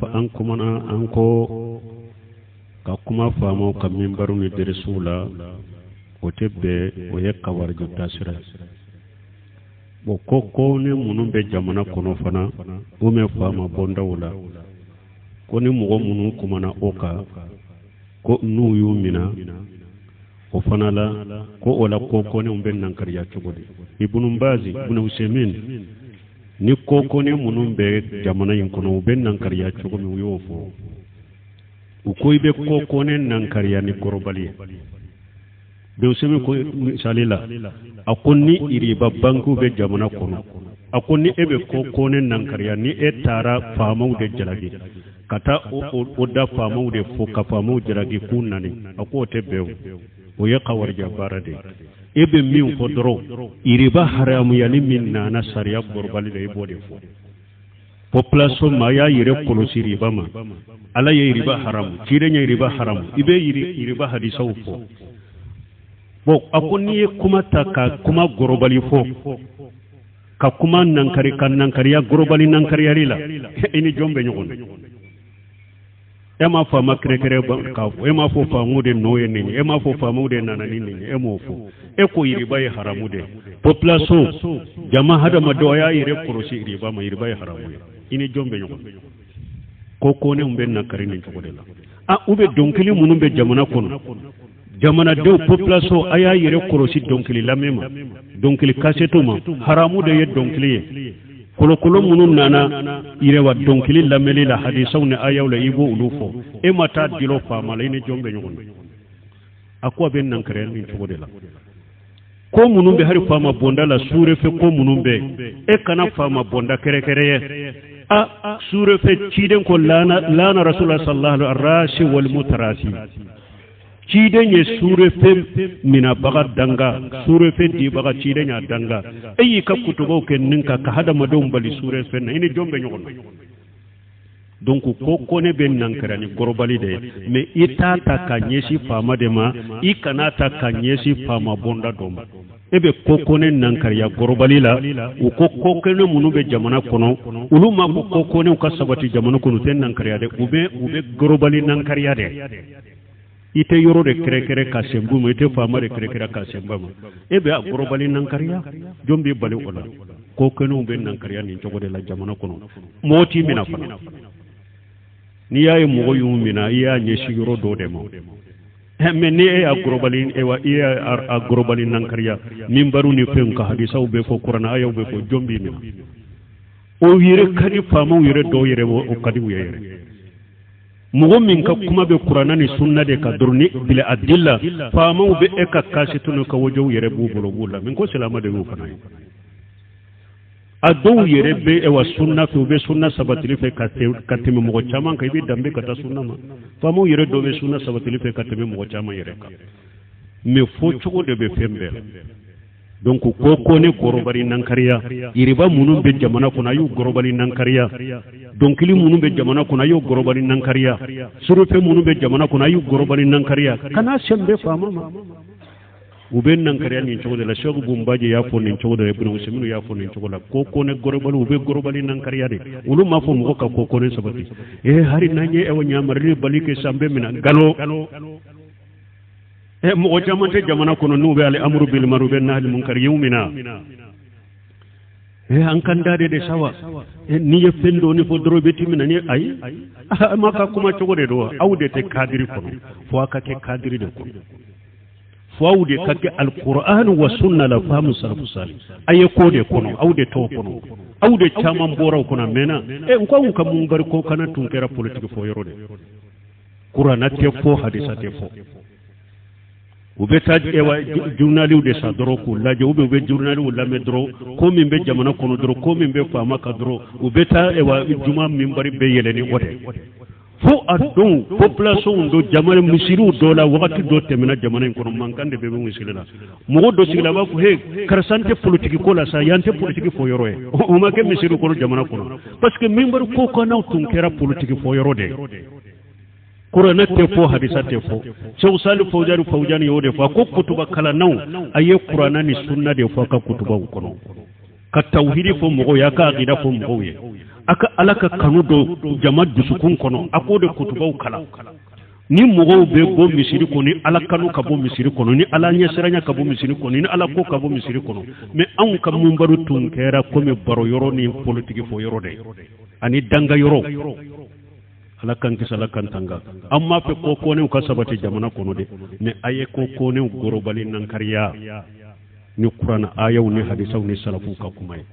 N'an an kumana, an ko ka kuma faamaw ka minbaru ni deresiw la, o tɛ bɛn, o ye kawariju taasira ye. Bon, ko ko ni minnu bɛ jamana kɔnɔ fana, ou bien faama bondaw la, ko ni mɔgɔ minnu kumana o kan, ko n'u y'u minɛ o fana la, ko o la ko kɔnɛw bɛ nankariya cogo di? Ibunu Bazi, Ibunu Usemin, ni ko kɔnɛ minnu bɛ jamana in kɔnɔ, u bɛ nankariya cogo min, u y'o fɔ. U ko i bɛ ko kɔnɛ nankariya ni kɔrɔbali ye. Ibunu Usemin ko misali la, a ko ni iriba bankiw bɛ jamana kɔnɔ, a ko ni e bɛ ko kɔnɛ nankariya, ni e taara faamaw de jalaki ka taa o da faamaw de fo ka faamaw jalaki k'u nani, a ko o tɛ bɛn, o ye kawarija baara de ye. E bɛ min fɔ dɔrɔn, iriba haramuyali min nana sariya gɔrɔbali la, i b'o de fɔ population ma. A y'a yɛrɛ kɔlɔsi riba ma. Ala ye riba haramu, ciden ye riba haramu, i bɛ riba hadisaw fɔ. Bon, a ko n'i ye kuma ta ka kuma gɔrɔbali fɔ, ka kuma nankari, ka nankariya gɔrɔbali nankariyali la, i ni jɔn bɛ ɲɔgɔn na? E m'a faama kɛrɛkɛrɛ k'a fɔ, e m'a fɔ faamaw de nɔ ye nin ye, e m'a fɔ faamaw de nana ni nin ye, e m'o fɔ. E ko yiriba ye haramu de ye. Population, jama hadamadenw, a y'a yɛrɛ kɔlɔsi yiriba ma, yiriba ye haramu ye. I ni jɔn bɛ ɲɔgɔn? Ko kɔnɛw bɛ nakari nin cogo de la. A u bɛ dɔnkili minnu bɛ jamana kɔnɔ, jamanadenw, population, a y'a yɛrɛ kɔlɔsi dɔnkili lamɛn ma, dɔnkili kasɛtiw ma, haramu de ye dɔnkili ye. Kolokolo minnu nana yɛrɛwa dɔnkili lamɛnli la, hadisaw ni ayaw la, i b'o olu fɔ. E ma taa dilo faama la, i ni jɔn bɛ ɲɔgɔn na? A ko a bɛ nankariya nin cogo de la. Ko minnu bɛ hali faama bonda la, suurefɛ ko minnu bɛ, e kana faama bonda kɛrɛkɛrɛ ye. A suurefɛ, ciden ko laana laana rasulullah sallallahu alaihi rasi wal mutarasi, ciden ye suurefe minabaga danga, suurefe dibaga, ciden y'a danga. E y'i ka kutubaw kɛ nin kan ka hadamadenw bali suurefe na, i ni jɔn bɛ ɲɔgɔn na? Donc ko ko ne bɛ nankara ni gɔrɔbali de ye, mais i t'a ta ka ɲɛsin faama de ma, i kana ta ka ɲɛsin faama bonda dɔ ma. E bɛ ko ko ne nankariya gɔrɔbali la. U ko ko kɛnɛ minnu bɛ jamana kɔnɔ, olu ma ko ko kɔnɛw ka sabati jamana kɔnɔ, u tɛ nankariya dɛ, u bɛ gɔrɔbali nankariya dɛ. I tɛ yɔrɔ de kɛrɛkɛrɛ ka sen ma, i tɛ faama de kɛrɛkɛrɛ ka sen ma, e bɛ a gɔrɔbali nankariya. Jɔn b'i bali o la? Ko kɛnɛw bɛ nankariya nin cogo de la jamana kɔnɔ. Mɔgɔ t'i minɛ fana. N'i y'a ye mɔgɔ y'u minɛ, i y'a ɲɛsin yɔrɔ dɔ de ma. Mais ni e y'a gɔrɔbali, i y'a gɔrɔbali nankariya minbaru ni fɛnw ka, hadisaw bɛ fɔ, kuranɛ ayaw bɛ fɔ, jɔn b'i minɛ? O yɛrɛ ka di faamaw yɛrɛ dɔw yɛrɛ, o ka di u ye yɛrɛ. Mɔgɔ min ka kuma bɛ kuranɛ ni sunna de ka dɔrɔn ni bila adilla, faamaw bɛ e ka kasɛti n'u ka wajow yɛrɛ b'u bolo, b'u la min ko silama de y'u fana ye. A dɔw yɛrɛ bɛ ewa sunna fɛ, u bɛ sunna sabatili fɛ ka tɛmɛ mɔgɔ caman kan. I bɛ danbe ka taa sunna ma. Faamaw yɛrɛ dɔw bɛ sunna sabatili fɛ ka tɛmɛ mɔgɔ caman yɛrɛ kan, mais fɔ cogo de bɛ fɛn bɛɛ la. Donc ko ko ne gɔrɔbali nankariya, yiriba minnu bɛ jamana kɔnɔ, a y'u gɔrɔbali nankariya. Dɔnkili minnu bɛ jamana kɔnɔ, a y'u gɔrɔbali nankariya. Surufɛn minnu bɛ jamana kɔnɔ, a y'u gɔrɔbali nankariya. Kana sɛnbɛ faama ma. U bɛ nankariya nin cogo de la. Sɛku Bunbaji y'a fɔ nin cogo de la, Ibunu Useyiminu y'a fɔ nin cogo la. Ko ko ne gɔrɔbali, u bɛ gɔrɔbali nankariya de. Olu m'a fɔ mɔgɔ ka ko ko ne sabati. Ee, hali n'an ye ɛwɔ ɲamarili bali kɛ san bɛ minɛ nkalon. Mɔgɔ caman tɛ jamana kɔnɔ n'u bɛ ale amuru bil maruf bɛ nahli munkar y'u minɛ. An kan da de sawa, n'i ye fɛn dɔɔni fɔ dɔrɔn, i bɛ t'i minɛ ni ayi. A ma ka kuma cogo de don. Aw de tɛ kadiri kɔnɔ, fo aw ka kɛ kadiri de kɔnɔ, fo aw de ka kɛ alquran wa sunna la faamu salafu sali. A ye ko de kɔnɔ, aw de t'o kɔnɔ, aw de caman bɔra o kɔnɔ a mɛnna. N ko anw ka munbari ko kana tun kɛra politiki fɔ yɔrɔ de. Kuranna tɛ fɔ, hadisa tɛ fɔ. U bɛ taa ewa journaliw de san dɔrɔn k'u lajɛ, ou bien u bɛ journaliw lamɛn dɔrɔn. Ko min bɛ jamana kɔnɔ dɔrɔn, ko min bɛ faama kan dɔrɔn, u bɛ taa ewa juma minbari bɛɛ yɛlɛ ni o de. Fo a don population dɔ, jamana misiriw dɔ la, wagati dɔ tɛmɛna jamana in kɔnɔ, mankan de bɛ bɛ misiri la. Mɔgɔ dɔ sigila, a b'a fɔ: "He, karisa, n tɛ politiki ko la sa, yan tɛ politiki fɔ yɔrɔ ye." O ma kɛ misiri kɔnɔ jamana kɔnɔ, parce que minbari ko kanaw tun kɛra politiki fɔ yɔrɔ de ye. Kuranɛ tɛ fɔ, hadisa tɛ fɔ. Sɛku Sali Fawzani Fawzani y'o de fɔ. A ko kutuba kalannaw, a ye kuranɛ ni sunna de fɔ a ka kutubaw kɔnɔ, ka tawhidi fɔ mɔgɔw ye, a ka akida fɔ mɔgɔw ye. A A ka Ala ka kanu don jama dusukun kɔnɔ, a k'o de kutubaw kalan. Ni mɔgɔw bɛ bɔ misiri kɔnɔ ni Ala kanu ka bɔ misiri kɔnɔ, ni Ala ɲɛsiranya ka bɔ misiri kɔnɔ, ni Ala ko ka bɔ misiri kɔnɔ. Mais anw ka munbaru tun kɛra komi baro yɔrɔ ni politiki fɔ yɔrɔ de ani danga yɔrɔ. Ala k'an kisi, Ala k'an tanga. An m'a fɛ ko kɔnɛw ka sabati jamana kɔnɔ dɛ, mais a ye ko kɔnɛw gorobali nankariya ni kuranɛ ayaw ni hadisaw ni salafuw ka kuma ye.